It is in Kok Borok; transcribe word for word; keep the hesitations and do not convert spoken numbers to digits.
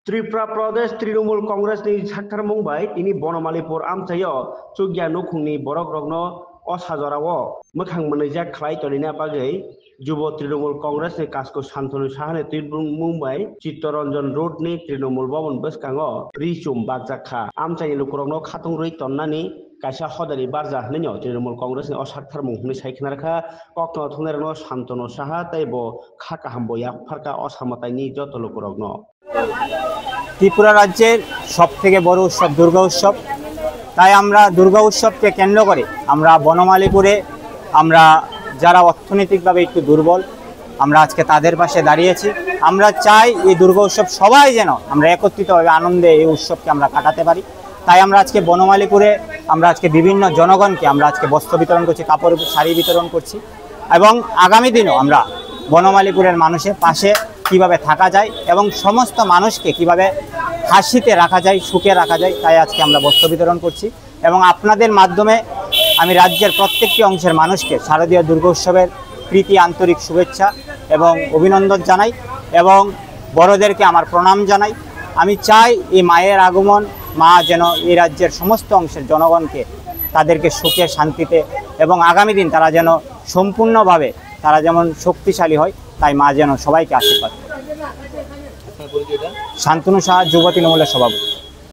Tripura Pradesh Trinamool Congress ni saktharmung bai tini Bonomalipur amchaio chukya nukhungni borok rokno osa jorao mwkhang mwnwijak khlai tonina bagwi Jubo Trinamool Congress ni Kasku Santanu Saha ni twibumung bai Chittaranjan Road ni Trinamool Bhavan bwskango ri chum bakjak kha. Amchaini lukurokno khatung rwi tonnani kaisa hodani barja hwnwi no Trinamool Congress ni o saktharmung hwnwi sai khna rwkha. Kokno thwngnairokno Santanu Saha tei bo kha kaham bo yapharkha o samataini joto lukurokno. Tripura রাজ্যের সব থেকে বড় উৎসব দুর্গা উৎসব। তাই আমরা দুর্গা উৎসবকে কেন্দ্র করে আমরা বনমালীপুরে আমরা যারা অর্থনৈতিকভাবে একটু দুর্বল, আমরা আজকে তাদের পাশে দাঁড়িয়েছি। আমরা চাই এই দুর্গা উৎসব সবাই যেন আমরা একত্রিতভাবে আনন্দে এই উৎসবকে আমরা কাটাতে পারি। তাই আমরা আজকে বনমালীপুরে আমরা আজকে বিভিন্ন জনগণকে আমরা আজকে বস্ত্র বিতরণ করছি, কাপড় শাড়ি বিতরণ করছি। এবং আগামী দিনও আমরা বনমালীপুরের মানুষের পাশে কিভাবে থাকা যায় এবং সমস্ত মানুষকে কিভাবে হাসিতে রাখা যায়, সুখে রাখা যায়, তাই আজকে আমরা বস্ত্র বিতরণ করছি। এবং আপনাদের মাধ্যমে আমি রাজ্যের প্রত্যেকটি অংশের মানুষকে শারদীয় দুর্গোৎসবের প্রীতি আন্তরিক শুভেচ্ছা এবং অভিনন্দন জানাই এবং বড়দেরকে আমার প্রণাম জানাই। আমি চাই এই মায়ের আগমন, মা যেন এই রাজ্যের সমস্ত অংশের জনগণকে, তাদেরকে সুখে শান্তিতে এবং আগামী দিন তারা যেন সম্পূর্ণভাবে তারা যেমন শক্তিশালী হয়, তাই মা যেন সবাইকে আশীর্বাদ করে। শান্তনু সাহা, যুব তৃণমূলের সভাপতি।